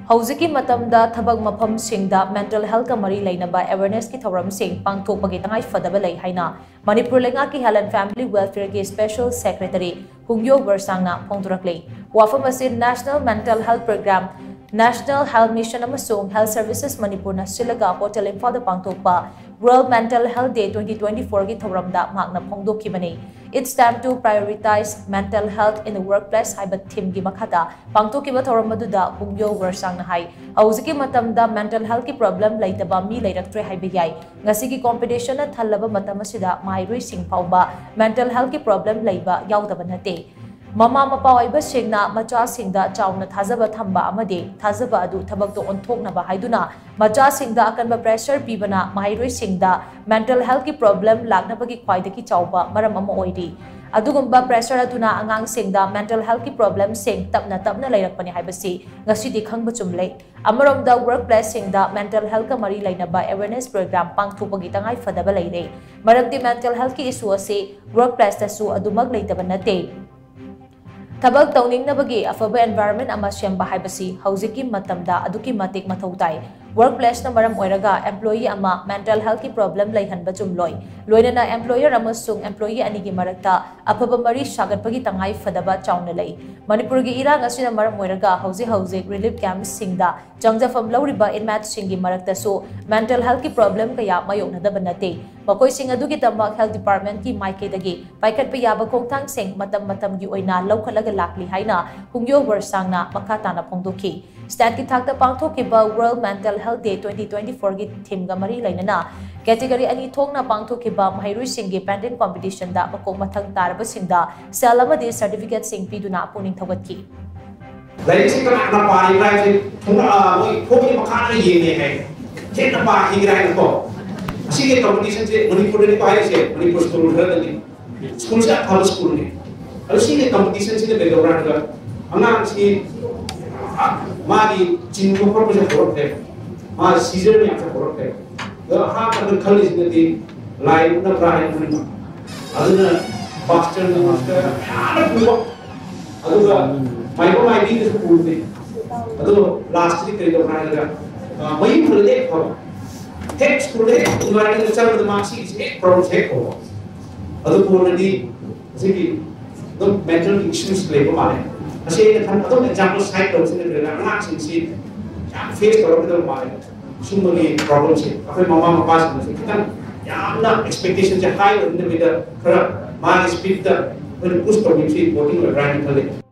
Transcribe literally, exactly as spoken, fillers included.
ꯍꯧꯖꯤꯛꯀꯤ ꯃꯇꯝꯗ ꯊꯕꯛ ꯃꯐꯝꯁꯤꯡꯗ mental healthꯀ ꯃꯔꯤ ꯂꯩꯅꯕ awarenessꯀꯤ ꯊꯧꯔꯝꯁꯤꯡ ꯄꯥꯡꯊꯣꯛꯄꯒꯤ ꯇꯉꯥꯏ ꯐꯗꯕ ꯂꯩ ꯍꯥꯏꯅ ꯃꯅꯤꯄꯨꯔ ꯂꯩꯉꯥꯛꯀꯤ Health and Family Welfareꯒꯤ Special Secretary ꯍꯨꯡꯌꯣ ꯒꯔꯁꯥꯡꯅ ꯐꯣꯡꯗꯣꯔꯛꯂꯤ꯫ ꯋꯥꯐꯝ ꯑꯁꯤ National Mental Health Program, National Health Mission ꯑꯃꯁꯨꯡ Health Services ꯃꯅꯤꯄꯨꯔꯅ ꯁꯤꯜꯂꯒ ꯍꯣꯇꯦꯜ ꯏꯝꯐꯥꯜꯗ ꯄꯥꯡꯊꯣꯛꯄ World Mental Health Day twenty twenty-fourꯒꯤ ꯊꯧꯔꯝꯗ ꯃꯍꯥꯛꯅ ꯐꯣꯡꯗꯣꯛꯈꯤꯕꯅꯤ꯫ It's time to prioritize mental health in the workplace ꯍꯥꯏꯕ themeꯒꯤ ꯃꯈꯥꯗ ꯄꯥꯡꯊꯣꯛꯈꯤꯕ ꯊꯧꯔꯝ ꯑꯗꯨꯗ ꯍꯨꯡꯌꯣ ꯒꯔꯁꯥꯡꯅ ꯍꯥꯏ, ꯍꯧꯖꯤꯛꯀꯤ ꯃꯇꯝꯗ mental healthꯀꯤ problem ꯂꯩꯇꯕ ꯃꯤ ꯂꯩꯔꯛꯇ꯭ꯔꯦ ꯍꯥꯏꯕ ꯌꯥꯏ꯫ ꯉꯁꯤꯒꯤ competitionꯅ ꯊꯜꯂꯕ ꯃꯇꯝ ꯑꯁꯤꯗ ꯃꯍꯩꯔꯣꯏꯁꯤꯡ ꯐꯥꯎꯕ mental healthꯀꯤ problem ꯂꯩꯕ ꯌꯥꯎꯗꯕ ꯅꯠꯇꯦ꯫ ꯃꯃꯥ ꯃꯄꯥ ꯑꯣꯏꯕꯁꯤꯡꯅ ꯃꯆꯥꯁꯤꯡꯗ ꯆꯥꯎꯅ ꯊꯥꯖꯕ ꯊꯝꯕ ꯑꯃꯗꯤ ꯊꯥꯖꯕ ꯑꯗꯨ ꯊꯕꯛꯇ ꯑꯣꯟꯊꯣꯛꯅꯕ ꯍꯥꯏꯗꯨꯅ ꯃꯆꯥꯁꯤꯡꯗ ꯑꯀꯟꯕ pressure ꯄꯤꯕꯅ ꯃꯍꯩꯔꯣꯏꯁꯤꯡꯗ mental healthꯀꯤ problem ꯂꯥꯛꯅꯕꯒꯤ ꯈ꯭ꯋꯥꯏꯗꯒꯤ ꯆꯥꯎꯕ ꯃꯔꯝ ꯑꯃ ꯑꯣꯏꯔꯤ꯫ ꯑꯗꯨꯒꯨꯝꯕ pressure ꯑꯗꯨꯅ ꯑꯉꯥꯡꯁꯤꯡꯗ mental healthꯀꯤ problemꯁꯤꯡ ꯇꯞꯅ ꯇꯞꯅ ꯂꯩꯔꯛꯄꯅꯤ ꯍꯥꯏꯕꯁꯤ ꯉꯁꯤꯗꯤ ꯈꯪꯕ ꯆꯨꯝꯂꯦ꯫ ꯑꯃꯔꯣꯝꯗ workplaceꯁꯤꯡꯗ mental healthꯀ ꯃꯔꯤ ꯂꯩꯅꯕ awareness program ꯄꯥꯡꯊꯣꯛꯄꯒꯤ ꯇꯉꯥꯏ ꯐꯗꯕ ꯂꯩꯔꯦ꯫ ꯃꯔꯝꯗꯤ mental healthꯀꯤ issue ꯑꯁꯤ workplaceꯇꯁꯨ ꯑꯗꯨꯃꯛ ꯂꯩꯇꯕ ꯅꯠꯇꯦ꯫ ꯊꯕꯛ ꯇꯧꯅꯤꯡꯅꯕꯒꯤ ꯑꯐꯕ environment ꯑꯃ ꯁꯦꯝꯕ ꯍꯥꯏꯕꯁꯤ ꯍꯧꯖꯤꯛꯀꯤ ꯃꯇꯝꯗ ꯑꯗꯨꯛꯀꯤ ꯃꯇꯤꯛ ꯃꯊꯧ ꯇꯥꯏ꯫ Workplaceꯅ ꯃꯔꯝ ꯑꯣꯏꯔꯒ employee ꯑꯃ mental healthꯀꯤ problem ꯂꯩꯍꯟꯕ ꯆꯨꯝꯂꯣꯏ꯫ ꯂꯣꯏꯅꯅ employer ꯑꯃꯁꯨꯡ employee ꯑꯅꯤꯒꯤ ꯃꯔꯛꯇ ꯑꯐꯕ ꯃꯔꯤ ꯁꯥꯒꯠꯄꯒꯤ ꯇꯉꯥꯏ ꯐꯗꯕ ꯆꯥꯎꯅ ꯂꯩ꯫ ꯃꯅꯤꯄꯨꯔꯒꯤ ꯏꯔꯥꯡ ꯑꯁꯤꯅ ꯃꯔꯝ ꯑꯣꯏꯔꯒ ꯍꯧꯖꯤꯛ ꯍꯧꯖꯤꯛ relief campꯁꯤꯡꯗ ꯆꯪꯖꯐꯝ ꯂꯧꯔꯤꯕ inmateꯁꯤꯡꯒꯤ ꯃꯔꯛꯇꯁꯨ mental healthꯀꯤ problem ꯀꯌꯥ ꯃꯥꯌꯣꯛꯅꯗꯕ ꯅꯠꯇꯦ꯫ ꯃꯈꯣꯏꯁꯤꯡ ꯑꯗꯨꯒꯤꯗꯃꯛ health departmentꯀꯤ ꯃꯥꯏꯀꯩꯗꯒꯤ ꯄꯥꯏꯈꯠꯄ ꯌꯥꯕ ꯈꯣꯡꯊꯥꯡꯁꯤꯡ ꯃꯇꯝ ꯃꯇꯝꯒꯤ ꯑꯣꯏꯅ ꯂꯧꯈꯠꯂꯒ ꯂꯥꯛꯂꯤ ꯍꯥꯏꯅ ꯍꯨꯡꯌꯣ ꯒꯔꯁꯥꯡꯅ ꯃꯈꯥ ꯇꯥꯅ ꯐꯣꯡꯗꯣꯛꯈꯤ꯫ Stateꯀꯤ ꯊꯥꯛꯇ ꯄꯥꯡꯊꯣꯛꯈꯤꯕ World Mental Health Day twenty twenty-fourꯒꯤ themeꯒ ꯃꯔꯤ ꯂꯩꯅꯅ category ꯑꯅꯤ ꯊꯣꯛꯅ ꯄꯥꯡꯊꯣꯛꯈꯤꯕ ꯃꯍꯩꯔꯣꯏꯁꯤꯡꯒꯤ painting competitionꯗ ꯃꯀꯣꯛ ꯃꯊꯪ ꯇꯥꯔꯕꯁꯤꯡꯗ cell ꯑꯃꯗꯤ certificateꯁꯤꯡ ꯄꯤꯗꯨꯅ ꯄꯨꯛꯅꯤꯡ ꯊꯧꯒꯠꯈꯤ꯫ ꯂꯥꯏꯔꯤꯛꯁꯤ ꯀꯅꯥ ꯀꯅꯥ ꯄꯥꯔꯤꯕ꯭ꯔꯥ ꯍꯥꯏꯁꯦ ꯈꯣꯡ-, ꯑ, ꯃꯣꯏ ꯈꯣꯡꯒꯤ ꯃꯈꯥꯗ ꯌꯦꯡꯉꯦ ꯍꯥꯏ꯫ ꯍꯦꯟꯅ ꯄꯥꯈꯤꯒ꯭ꯔꯥ ꯍꯥꯏꯅꯀꯣ꯫ ꯑꯁꯤꯒꯤ competitionꯁꯦ ꯃꯅꯤꯄꯨꯔꯗꯅꯤꯀꯣ ꯍꯥꯏꯔꯤꯁꯦ, ꯃꯅꯤꯄꯨꯔ ꯁ꯭ꯀꯨꯜ ꯈꯔꯗꯅꯤ꯫ ꯁ꯭ꯀꯨꯜꯁꯦ ꯑꯐꯕ ꯁ꯭ꯀꯨꯜꯅꯤ꯫ ꯑꯗꯣ ꯁꯤꯒꯤ competitionꯁꯤꯅ ꯀꯩꯗꯧꯕ꯭ꯔꯥ ꯍꯥꯏꯔꯒ ꯑꯉꯥꯡꯁꯤ, ꯑ, ꯃꯥꯒꯤ ꯆꯤꯟꯕ ꯈꯣꯠꯄꯁꯦ ꯍꯧꯔꯛꯈ꯭ꯔꯦ꯫ ꯃꯥ seizure ꯃꯌꯥꯝꯁꯦ ꯍꯧꯔꯛꯈ꯭ꯔꯦ꯫ ꯑꯗꯣ ꯑꯍꯥꯟꯕꯗ ꯈꯜꯂꯤꯁꯤꯅꯗꯤ ꯂꯥꯏ ꯎꯠꯅꯕ꯭ꯔꯥ ꯍꯥꯏꯅ ꯈꯟꯕ꯫ ꯑꯗꯨꯅ pastorꯅ ꯃꯌꯥꯝꯅ ꯄꯨꯕ꯫ ꯑꯗꯨꯒ ꯃꯥꯏꯕ ꯃꯥꯏꯕꯤꯗꯁꯨ ꯄꯨꯕꯅꯤ꯫ ꯑꯗꯣ ꯂꯥꯁꯇꯗꯤ ꯀꯔꯤ ꯇꯧꯕ꯭ꯔꯥ ꯍꯥꯏꯔꯒ, ꯑ, ꯃꯌꯨꯝ ꯍꯜꯂꯗꯤ ꯍꯦꯛ ꯐꯕ, ꯍꯦꯛ ꯁ꯭ꯀꯨꯜꯗ ꯍꯦꯛ ꯏꯟꯚꯥꯏꯔꯣꯟꯃꯦꯟꯗ ꯆꯪꯕꯗ ꯃꯥ ꯁꯤꯒꯤꯁꯦ ꯍꯦꯛ ꯄ꯭ꯔꯣꯕ꯭ꯂꯦꯝꯁꯦ ꯍꯦꯛ ꯍꯧꯕ꯫ ꯑꯗꯨ ꯄꯨꯔꯗꯤ ꯉꯁꯤꯒꯤ ꯑꯗꯨꯝ ꯃꯦꯟꯇꯦꯜ ꯏꯁꯨꯁ ꯂꯩꯕ ꯃꯥꯜꯂꯦ꯫ ꯃꯁꯤ ꯑꯩꯅ ꯈꯟꯕ ꯑꯗꯨꯝ ꯑꯦꯛꯖꯥꯝꯄꯜ ꯁꯥꯏꯠ ꯇꯧꯕꯁꯤ ꯅꯠꯇ꯭ꯔꯒ ꯑꯉꯥꯡꯁꯤꯡꯁꯤ ꯌꯥꯝ ꯐꯦꯁ ꯇꯧꯔꯛꯀꯗꯕ ꯃꯥꯜꯂꯦ꯫ ꯁꯨꯝꯕꯒꯤ ꯄ꯭ꯔꯣꯕ꯭ꯂꯦꯝꯁꯦ ꯑꯩꯈꯣꯏ ꯃꯃꯥ ꯃꯄꯥꯁꯤꯡꯅꯁꯨ ꯈꯤꯇꯪ ꯌꯥꯝꯅ ꯑꯦꯛꯁꯄꯦꯛꯇꯦꯁꯟꯁꯦ ꯍꯥꯏ ꯑꯣꯏꯍꯟꯗꯕꯤꯗ ꯈꯔ ꯃꯥꯒꯤ ꯁ꯭ꯄꯤꯠꯇ ꯑꯩꯈꯣꯏꯅ ꯄꯨꯁ ꯇꯧꯕꯤꯕꯁꯤ ꯏꯝꯄꯣꯔꯇꯦꯟ ꯑꯣꯏꯕ꯭ꯔꯥ ꯍꯥꯏꯅ ꯈꯜꯂꯤ꯫